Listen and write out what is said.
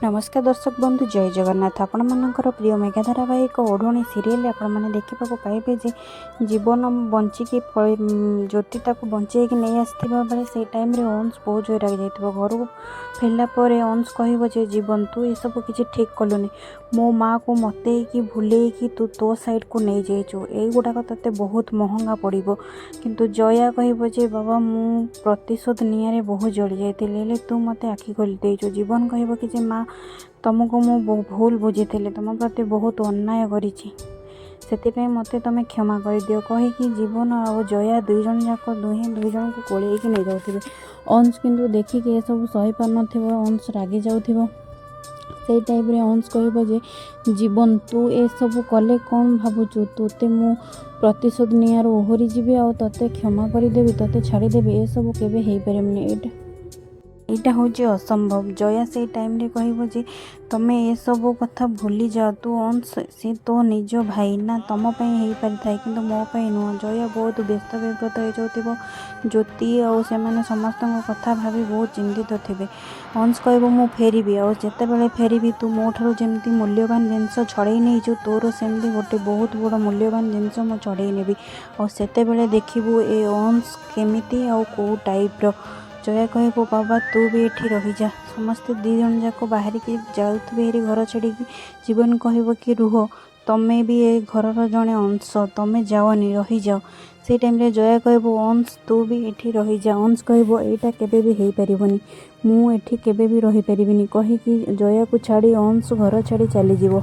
ନମସ୍କାର ଦର୍ଶକ ବନ୍ଧୁ, ଜୟ ଜଗନ୍ନାଥ। ଆପଣମାନଙ୍କର ପ୍ରିୟ ମେଘା ଧାରାବାହିକ ଓଢ଼ଣୀ ସିରିଏଲ୍ ଆପଣମାନେ ଦେଖିବାକୁ ପାଇବେ ଯେ ଜୀବନ ବଞ୍ଚିକି ଜ୍ୟୋତି ତାକୁ ବଞ୍ଚେଇକି ନେଇ ଆସିଥିବା ବେଳେ ସେଇ ଟାଇମ୍ରେ ଅଂଶ ବହୁତ ଜୋରେ ରାଗି ଯାଇଥିବ। ଘରକୁ ଫେରିଲା ପରେ ଅଂଶ କହିବ ଯେ ଜୀବନ, ତୁ ଏସବୁ କିଛି ଠିକ୍ କଲୁନି। ମୋ ମାଆକୁ ମତେଇକି ଭୁଲେଇକି ତୁ ତୋ ସାଇଡ଼୍କୁ ନେଇଯାଇଛୁ। ଏଇଗୁଡ଼ାକ ତୋତେ ବହୁତ ମହଙ୍ଗା ପଡ଼ିବ। କିନ୍ତୁ ଜୟା କହିବ ଯେ ବାବା, ମୁଁ ପ୍ରତିଶୋଧ ନିଆଁରେ ବହୁତ ଜଳି ଯାଇଥିଲି, ହେଲେ ତୁ ମୋତେ ଆଖି ଖୋଲି ଦେଇଛୁ। ଜୀବନ କହିବ କି ଯେ ମା, ତୁମକୁ ମୁଁ ଭୁଲ ବୁଝିଥିଲି, ତୁମ ପ୍ରତି ବହୁତ ଅନ୍ୟାୟ କରିଛି, ସେଥିପାଇଁ ମୋତେ ତୁମେ କ୍ଷମା କରିଦିଅ କହିକି ଜୀବନ ଆଉ ଜୟା ଦୁଇ ଜଣ ଯାକ ଦୁହେଁ ଦୁଇ ଜଣଙ୍କୁ କୋଳେଇକି ନେଇଯାଉଥିବେ। ଅଂଶ କିନ୍ତୁ ଦେଖିକି ଏସବୁ ସହିପାରୁନଥିବ। ଅଂଶ ରାଗି ଯାଉଥିବ। ସେଇ ଟାଇମ୍ରେ ଅଂଶ କହିବ ଯେ ଜୀବନ, ତୁ ଏସବୁ କଲେ କ'ଣ ଭାବୁଛୁ ତୋତେ ମୁଁ ପ୍ରତିଶୋଧ ନିଆଁରୁ ଓହରି ଯିବି ଆଉ ତୋତେ କ୍ଷମା କରିଦେବି, ତୋତେ ଛାଡ଼ିଦେବି? ଏସବୁ କେବେ ହେଇପାରିବନି। ଏଇଟା ହେଉଛି ଅସମ୍ଭବ। ଜୟା ସେଇ ଟାଇମ୍ରେ କହିବ ଯେ ତମେ ଏସବୁ କଥା ଭୁଲିଯାଅ। ତୁ ଅଂଶ, ସେ ତୋ ନିଜ ଭାଇ ନା, ତମ ପାଇଁ ହେଇପାରିଥାଏ କିନ୍ତୁ ମୋ ପାଇଁ ନୁହଁ। ଜୟା ବହୁତ ବ୍ୟସ୍ତ ବିବ୍ରତ ହେଇଯାଉଥିବ। ଜ୍ୟୋତି ଆଉ ସେମାନେ ସମସ୍ତଙ୍କ କଥା ଭାବି ବହୁତ ଚିନ୍ତିତ ଥିବେ। ଅଂଶ କହିବ, ମୁଁ ଫେରିବି ଆଉ ଯେତେବେଳେ ଫେରିବି, ତୁ ମୋ ଠାରୁ ଯେମିତି ମୂଲ୍ୟବାନ ଜିନିଷ ଛଡ଼େଇ ନେଇଛୁ, ତୋର ସେମିତି ଗୋଟେ ବହୁତ ବଡ଼ ମୂଲ୍ୟବାନ ଜିନିଷ ମୁଁ ଛଡ଼େଇ ନେବି ଆଉ ସେତେବେଳେ ଦେଖିବୁ ଏ ଅଂଶ କେମିତି ଆଉ କେଉଁ ଟାଇପ୍ର। ଜୟା କହିବ, ବାବା, ତୁ ବି ଏଠି ରହିଯା। ସମସ୍ତେ ଦୁଇ ଜଣ ଯାକ ବାହାରିକି ଯାଉଥିବେ ହେରି ଘର ଛାଡ଼ିକି। ଜୀବନ କହିବ କି ରୁହ, ତମେ ବି ଏ ଘରର ଜଣେ ଅଂଶ, ତମେ ଯାଅନି, ରହିଯାଅ। ସେଇ ଟାଇମ୍ରେ ଜୟା କହିବ, ଅଂଶ, ତୁ ବି ଏଠି ରହିଯା। ଅଂଶ କହିବ, ଏଇଟା କେବେ ବି ହେଇପାରିବନି, ମୁଁ ଏଠି କେବେ ବି ରହିପାରିବିନି କହିକି ଜୟାକୁ ଛାଡ଼ି ଅଂଶ ଘର ଛାଡ଼ି ଚାଲିଯିବ।